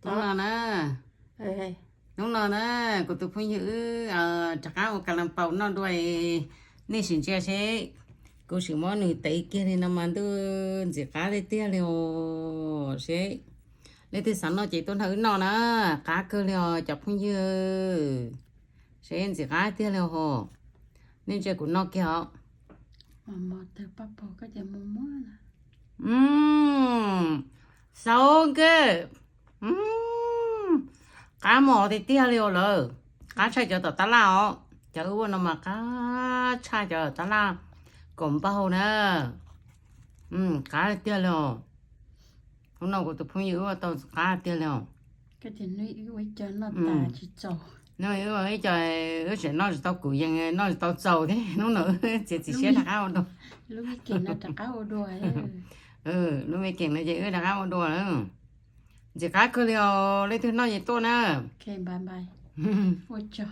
Hnub no na, hnub no na, kuv tus phooj ywg wb rov qab ua kas las paus noj dua, nej sim ntsia seb. Kuv sim muab nws tev kiag li no mas ntuj, ntxim qab tiag tiag li os. Seb leej twg xav noj ces tuaj nrog wb noj na, qab kawg li os cov phooj ywg. Seb ntxim qab tiag li os. Nej ntsia kuv noj kiag os. Xauv nkawj, qab mos tiag tiag li os lawm. Qab tshaj cov tom tab laj os. Cov wb ua no mas qab tshaj cov tom tab laj kom npaug na. Qab tiag li os. Hnub no kuv tus phooj ywg wb ua tau qab tiag li os. No wb ua ib co wb tseem noj tsis tau kuv yees, noj tsis tau txaus thiab, hnub no wb txiav txim siab rov qab ua dua. Lub me keem no ces wb rov qab ua dua lawm. Ntxim qab kawg li os, leej twg noj ces tuaj na. Ua tsaug.